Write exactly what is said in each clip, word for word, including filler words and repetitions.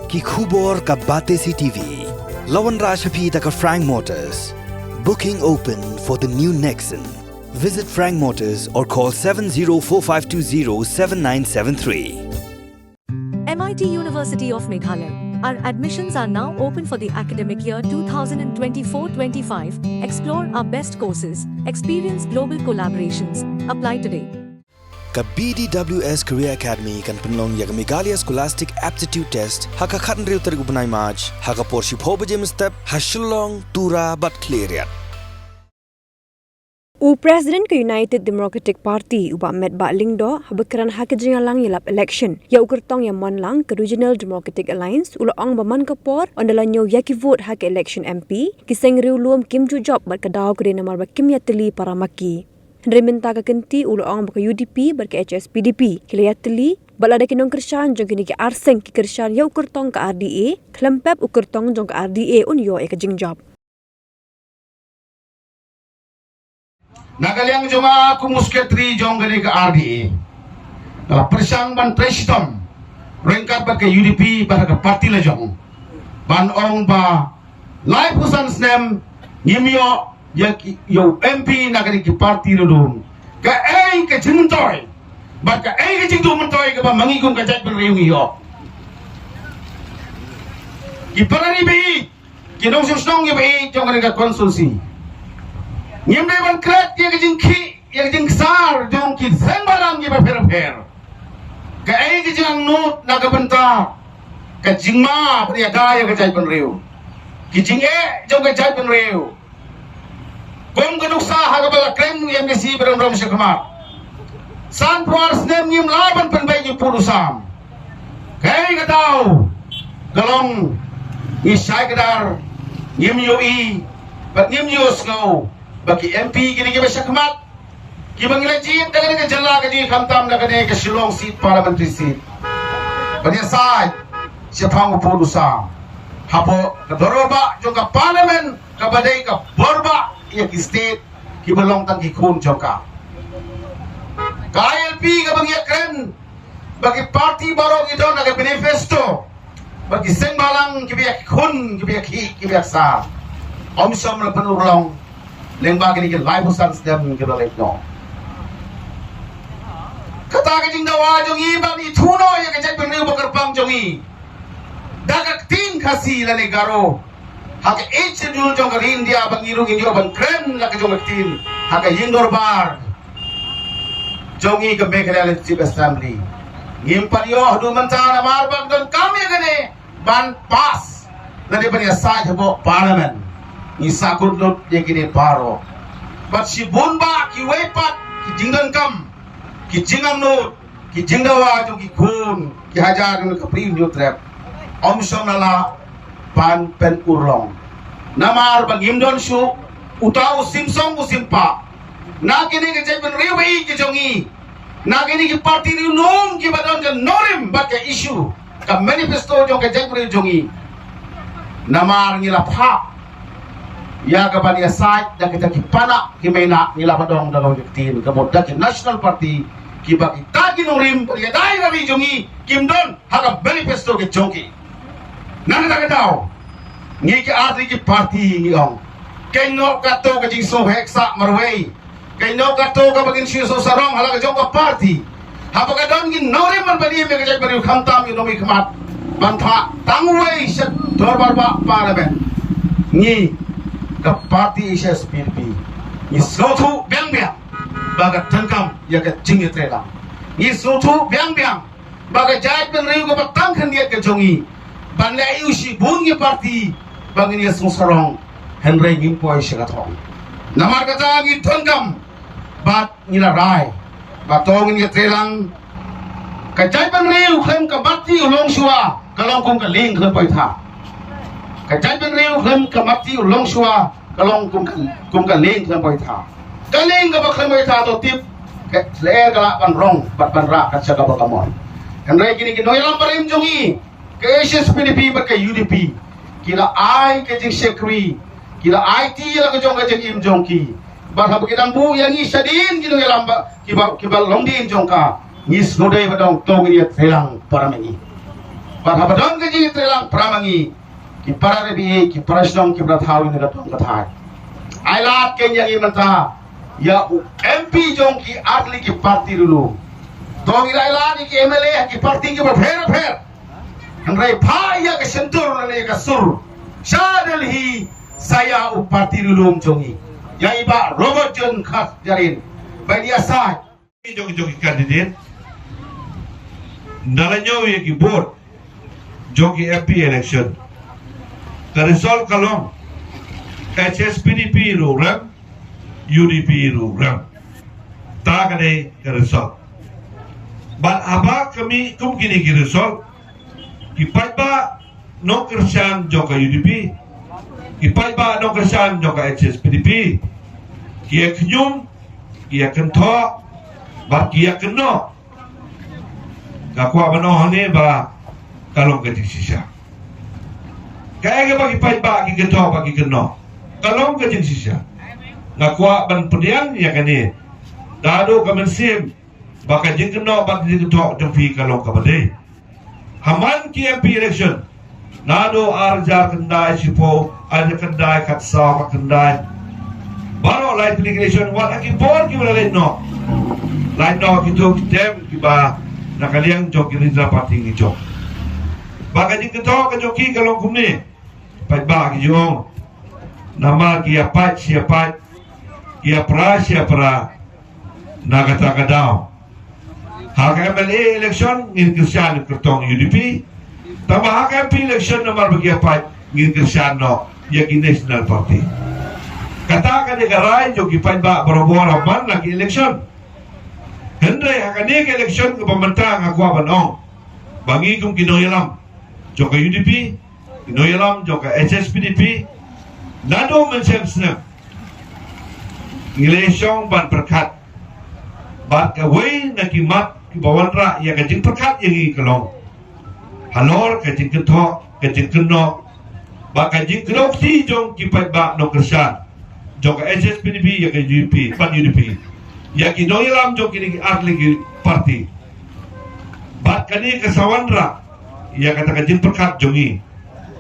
Ki khubor ka Batesi T V. La wanrah sha phi da ka Frank Motors. Booking open for the new Nexon. Visit Frank Motors or call seven zero four five two zero seven nine seven three. M I T University of Meghalaya. Our admissions are now open for the academic year twenty twenty-four twenty-five. Explore our best courses, experience global collaborations. Apply today. Ka B D W S Career Academy kan pynlong ïa ka Meghalaya Scholastic Aptitude Test ha ka khathynriew tarik u bnai March ha ka por shiphew baje mynstep ha Shillong, Tura bad Khliehriat. U President ka United Democratic Party u Bah Metbah Lyngdoh haba kren ha ka jingïalang ïalap election ïa u kyrtong ïa mon lang ka Regional Democratic Alliance u la ong ba man ka por ynda la ñiew ïa ki vote ha ka election M P ki seng riewlum kim ju jop bad ka daw ka dei namar ba kim ïatylli para ma ki. Hynrei mynta ka kynti u la ong ba ka U D P bad ka H S P D P ki la ïatylli bad lada ki nongkyrshan jong kine ki ar seng ki kyrshan ïa u kyrtong ka R D A khlem pep u kyrtong jong ka R D A un ïoh ïa ka jingjop. Na ka liang jong nga kum u sekretari jong kane ka R D A, nga la pyrshang ban trei shitom ryngkat bad ka U D P bad ka parti la jong ban ong ba laiphew san snem ngim ïoh ïa ki, ïa u M P na kane ki parti riewlum. Kaei ka jingmyntoi bad kaei ka jingduh myntoi kaba ma ngi kum ka jaitbynriew ngi ïoh? Ki para ri ba ïeit, ki nongshong shnong ïa ba ïeit jong kane ka constituency. Ngim dei ban klet ïa ka jingkhih ïa ka jingksar jong ki seng balang ïa ba pher pher. Kaei ka jingangnud na ka bynta ka jingma ban ïada ïa ka jaitbynriew, ki jingeh jong ka jaitbynriew. Kum ka nuksa ha kaba la kren u M D C Bah Rom Rom Shakmat. Sanphew ar snem ngim lah ban pynbeit ïa u pud u sam. Kaei ka daw ka long ngi shai kdar, ngim ïohi bad ngim ïohsngew ba ki M P kine kiba shakmat kiba ngi la jied da kane ka jylla ka jong ngi khamtam da kane ka Shillong seat, parliamentary seat, ban ïasaid shaphang u pud u sam hapoh ka dorbar bah jong ka parliament kaba dei ka bor bah ïa ki state kiba long tang ki khun jong ka. Ka I L P kaba ngi ïakren ba ki parti baroh ki don ha ka manifesto ba ki seng balang kiba ïakhun, kiba ïakhih, kiba ïaksar. Ym shym la pynurlong lyngba kine ki laiphew san snem kiba la leit noh. Kata ka jingdawa jong ngi ban ithuh noh ïa ka jaitbynriew ba kyrpang jong ngi da ka ktien Khasi lane Garo ha ka Eighth Schedule jong ka ri India ba ngi ruh ngin ïoh ban kren la ka jong ka ktien ha ka ïing dorbar jong ngi ka Meghalaya Legislative Assembly. Ngim pat ïoh haduh mynta namar ba ka donkam ïa kane ban pass lane ban ïasaid hapoh parliament. Ngi sahkut lut ïa kine baroh. Bad shibun bah kiwei pat ki jingdonkam, ki jingangnud, ki jingdawa jong ki khun ki hajar jong ka Bri U Hynñiewtrep ym shym la lah ban pynurlong. Namar ba ngim don shuh uta u sim song u sim pah na kine ki jaitbynriew ba ïeit ki jong ngi, na kine ki parti riewlum kiba don ka nongrim bad ka issue, ka manifesto jong ka jaitbynriew jong ngi. Namar ngi la phah ïa ka ban ïasaid da kita ki panak ki meinak, ngi la ba dong da kawei ka ktien, ka mut da ki National Party kiba kita ki nongrim ba ïadei bad ri jong ngi kim don ha ka manifesto ka jong ki. Na kata ka daw ngi ki artylli ki parti ngi ong, keiñ noh kato ka jingsngewheh sah marwei. Keiñ noh kato kaba ngin shu sngewsarong ha la ka jong ka parti. Haba ka don ki nongrim ban pynïaid ïa ka jaitbynriew khamtam ïa u nongmihkhmat ban phah tang uwei sha dorbar bah parliament. Ngi ka parti H S P D P ngi sngewthuh biang biang ba ka donkam ïa ka jingïatreilang. Ngi sngewthuh biang biang ba ka jaitbynriew kaba tang khyndiat ka jong ngi ban leh aïu shibun ki parti ba ngin ïa sngewsarong, hynrei ngim poi sha ka thong. Namar kata ngi donkam bad ngi la rai ba to ngin ïatreilang. Ka jaitbynriew khlem ka matti u longshuwa ka long kum ka lieng khlem poitha. Ka jaitbynriew khlem ka matti u longshuwa ka long kum ka, kum ka lieng khlem poitha. Ka lieng kaba khlem poitha to tip ka lyer ka lah ban rong bad ban rah kat sha kaba ka mon. Hynrei kine ki nongïalam barim jong ngi ka H S P D P bad ka U D P ki la ai ka jingshakri, ki la aiti ïa la ka jong ka jingim jong ki. Bad haba ki dang buh ïa ngi shadien ki nongïalam ba, kiba, kiba longdien jong ka, ngi sngewdei ba dang to ngin ïatreilang para ma ngi. Bad haba don ka jingïatreilang para ma ngi, ki para rebei, ki para shnong, ki para thaw, ïa ka dong ka thaiñ. Ai lad kein ïa ngi mynta ïa u M P jong ki artylli ki parti ruh. To ngi ai lad ïa ki M L A ki parti kiba pher pher. Hynrei phah ïa ka shyntur lane ïa ka sur sha Delhi sa ïa u parti ruh jong ngi, ïa i Bah Robert John Kharjahrin, ba ïa sa jong jong ki candidate. Nda la ñiew ïa ki vote jong ki M P election, ka result ka long H S P D P ruh rem, U D P ruh rem. Ta ka dei ka result. Bad haba ka mih kum kine ki result, ki paidbah nongkyrshan jong ka U D P, ki paidbah nongkyrshan jong ka H S P D P, ki ïa khñium, ki ïa kynthoh, bad ki ïa kynnoh. Nga kwah ban ong hangne ba ka long ka jingshisha. Kaei kaba ki paidbah ki kynthoh bad ki kynnoh, ka long ka jingshisha. Nga kwah ban pdiang ïa kane. Naduh ka mynsiem ba ka jingkynnoh bad ka jingkynthoh jong phi ka long kaba dei. Ha man ki M P election, naduh ar hajar khyndai shiphew, ar hajar khyndai khatsaw, khatkhyndai, baroh lai tylli ki election, wat ha ki por kiba la leit noh, leit noh kito ki term kiba na ka liang jong ki regional party ngi jop. Ba ka jingkynthoh ka jong ki ka long kumne. Paidbah ki ju ong, namar ki ïa pait shi ïa pait, ki ïa pra shi ïa pra na kata ka daw. Ha ka M L A election ngin kyrshan kyrtong U D P. Tangba ha ka M P election namar ba ki ïa pait, ngin kyrshan noh ïa ki National Party. Kata ka dei ka rai jong ki paidbah barabor ha man la ki election. Hynrei ha kane ka election kaba mynta nga kwah ban ong ba ngi kum ki nongïalam jong ka U D P, ki nongïalam jong ka H S P D P, naduh mynshem snem ngi la shong ban pyrkhat. Bad kawei na ki mat kiba wanrah ïa ka jingpyrkhat ïa ngi ka long halor ka jingkynthoh, ka jingkynnoh bad ka jingkdew kti jong ki paidbah nongkyrshan jong ka H S P D P ïa ka U D P, bad U D P, ïa ki nongïalam jong kine ki artylli ki parti. Bad kane ka sa wanrah ïa kata ka jingpyrkhat jong ngi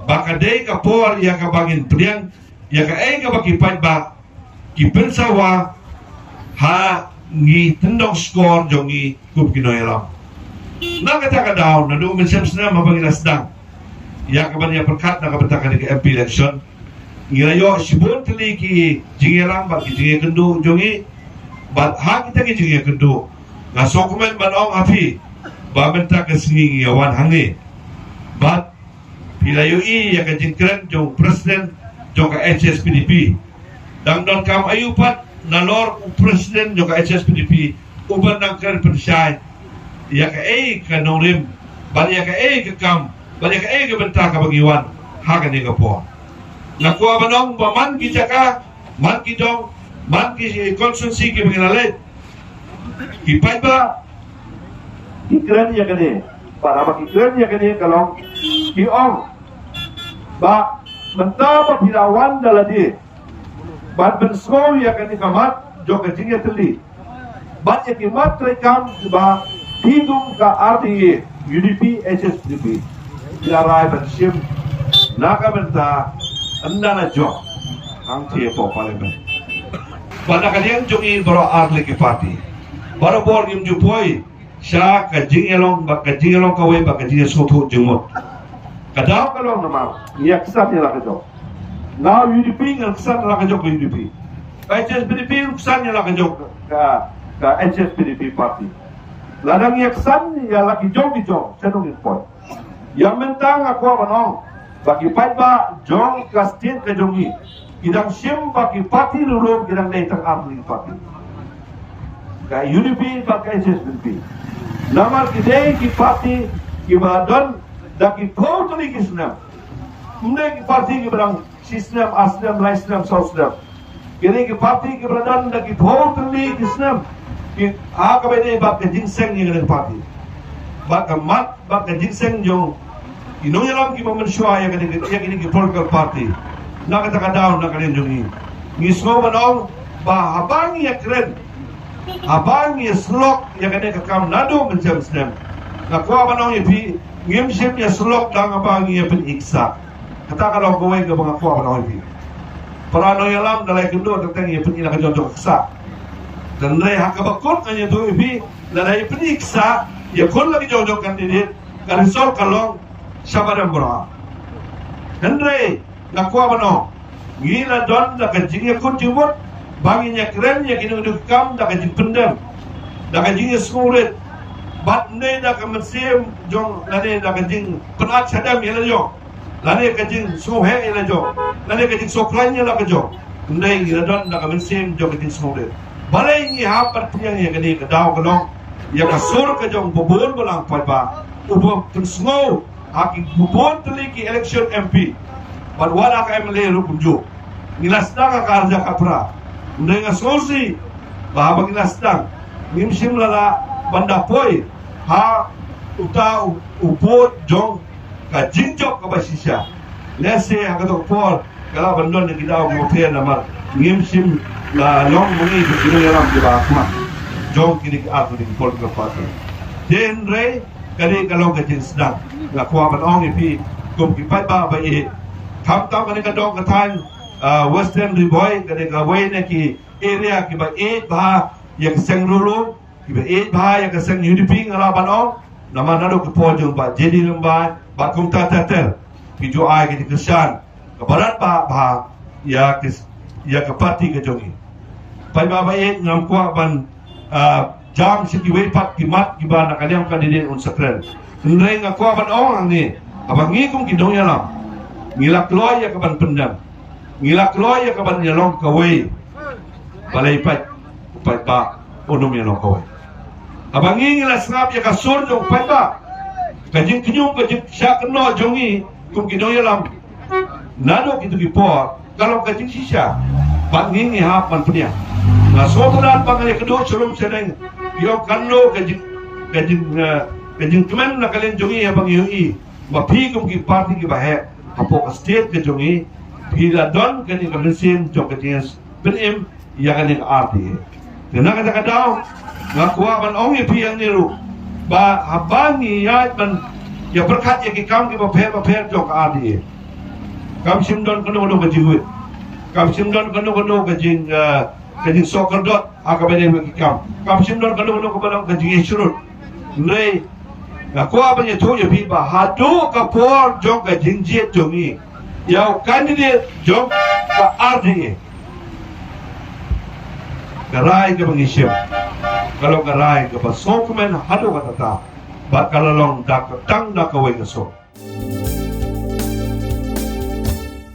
ba ka dei ka por ïa kaba ngin pdiang ïa kaei kaba ki paidbah ki pynsawa ha ngi tyndong skor jong ngi kum ki nongïalam. Na kata ka daw, naduh mynshem snem haba ngi la sdang ïa kaban ïa pyrkhat na ka bynta kane ka M P election, ngi la ïoh shibun tylli ki jingïalang bad ki jingïakynduh jong ngi. Bad ha kita ki jingïakynduh, nga sngewkmen ban ong ha phi ba mynta ka sngi ngi ïa wan hangne. Bad phi la ïohi ïa ka jingkren jong u president jong ka H S P D P. Dang donkam aïu pat nalor u president jong ka H S P D P uban dang kren pynshai ïa kaei ka nongrim bad ïa kaei ka kam bad ïa kaei ka bynta kaba ngi wan ha kane ka por. Nga kwah ban ong ba man ki jaka, man ki dong, man ki constituency kiba ngi la leit, ki paidbah ki kren ïa kane. Para ba ki kren ïa kane ka long, ki ong ba mynta ba phi la wan da lade ban pynsngew ïa kane ka mat jong ka jingïatylli bad ïa ki mat treikam kiba phi kum ka R T A, U D P, H S P D P, phi la rai ban shim na ka bynta ynda la jop hangtei hapoh Parliament. Bad na ka liang jong ngi baroh artylli ki parti, barabor ngim ju poi sha ka jingïalong bad ka jingïalong kawei bad ka jingïasngewthuh jingmut. Ka daw ka long namar ngi ïa ksan ïa la ka jong, na U D P ngi ïa ksan ïa la ka jong ka U D P, H S P D P ruh ksan ïa la ka jong ka, ka H S P D P party. Lada ngi ïa ksan ïa la ki jong ki jong, sha nong ngin poi. Ïa mynta nga kwah ban ong ba ki paidbah jong ka state ka jong ngi ki dang shim ba ki party ruh ruh ki dang dei tang artylli ki party, ka U D P bad ka H S P D P. Namar ki dei ki party kiba don da ki phew tylli ki snem. Ym dei ki party kiba dang shi snem, ar snem, lai snem, saw snem. Ki dei ki party kiba don da ki phew tylli ki snem. Ki, ha kaba ïadei bad ka jingseng ïa kane ka party, bad ka mat bad ka jingseng jong ki nongïalam kiba mynshuwa ïa kane, ïa kine ki political party. Na kata ka daw, na ka liang jong ngi, ngi sngew ban ong ba haba ngi ïa kren, haba ngi ïa slok ïa kane ka kam naduh mynshem snem, nga kwah ban ong ïa phi Ngim shym ïa syllok tang ba ngi ïa pyni ksa. Kata ka long kawei kaba nga kwah ban ong ïa phi. Para nongïalam, da la ïa kynduh teng teng ïa pyni la ka jong jong ksa. Hynrei ha kaba kut ngan ïathuh ïa phi, lada ïa pyni ksa ïa khun la ka jong jong candidate, ka result ka long sha ba dang baroh. Hynrei nga kwah ban ong, ngi la don da ka jingïakhun jingmut ba ngin ïakren ïa kino kino ki kam da ka jingpyndem, da ka jingïasngewrit, bad ym dei da ka mynsiem jong lane da ka jingpynat shadem ïa la jong, lane ka jingsngewheh ïa la jong, lane ka jingsngewkhlaiñ ïa la ka jong. Ym dei, ngi la don da ka mynsiem jong ka jingsngewrit. Balei ngi hap ban pdiang ïa kane? Ka daw ka long ïa ka sur ka jong u babun balang paidbah uba pynsngew ha ki bun tylli ki election M P bad wat ha ka M L A ruh kumjuh. Ngi la sdang ha ka arhajar khatphra. Hynrei nga sngewsih ba haba ngi la sdang, ngim shym la lah ban da poi ha uta u, u vote jong ka jingjop kaba shisha. Lehse ha kato ka por ka lah ban don ki daw kiba pher namar ngim shym la long ma ngi ki nongïalam kiba khmat jong kine ki ar tylli ki political party. Te hynrei ka dei ka long ka jingsdang. Nga kwah ban ong ïa phi kum ki paidbah ba ïeit, khamtam kane ka dong ka thaiñ, ah, Western Ri Bhoi, ka dei kawei na ki area kiba ïeit bha ïa ka seng Mawlai, kiba ïeit bha ïa ka seng U D P, nga lah ban ong. Namar naduh ki por jong Bah J D Lyngba bad kumta ter ter, ki ju ai ka jingkyrshan kaba radbah bha ïa ka, ïa ka party ka jong ngi. Paidbah ba ïeit, ngam kwah ban, ah, jam sha kiwei pat ki mat kiba na ka liang ka dei un sa kren. Hynrei nga kwah ban ong hangne, haba ngi kum ki nongïalam ngi la kloi ïa ka ban pyndem, ngi la kloi ïa ka ban ïalong kawei, balei pat u paidbah un ym ïalong kawei? Haba ngi, ngi la sngap ïa ka sur jong u paidbah, ka jingkñium, ka jingshah kynnoh jong ngi kum ki nongïalam naduh kito ki por, ka long ka jingshisha. Bad ngi, ngi hap ban pynïaid. Nga sngewthuh ba ngan ïa kynduh sha lum sha ding, ïoh kano ka jing, ka jing, eh, ka jingkmen na ka liang jong ngi haba ngi ïohi ba phi kum ki party kiba heh hapoh ka state ka jong ngi, phi la don kane ka mynsiem jong ka jingpynim ïa kane ka R D A. Te na kata ka daw nga kwah ban ong ïa phi hangne ruh ba haba ngi ïaid ban ïa pyrkhat ïa ki kam kiba pher ba pher jong ka R D A, kam shym don kano kano ka jingwit, kam shym don kano kano ka jing, eh, ka jingsoh kordot ha kaba ïadei bad ki kam, kam shym don kano kano kaba long ka jingïasyrut. Hynrei nga kwah ban ïathuh ïa phi ba haduh ka por jong ka jingjied jong ngi ïa u candidate jong ka R D A, ka rai kaba ngi shim ka long ka rai kaba sngewkmen haduh katta katta, bad ka la long da ka, tang da kawei ka sur.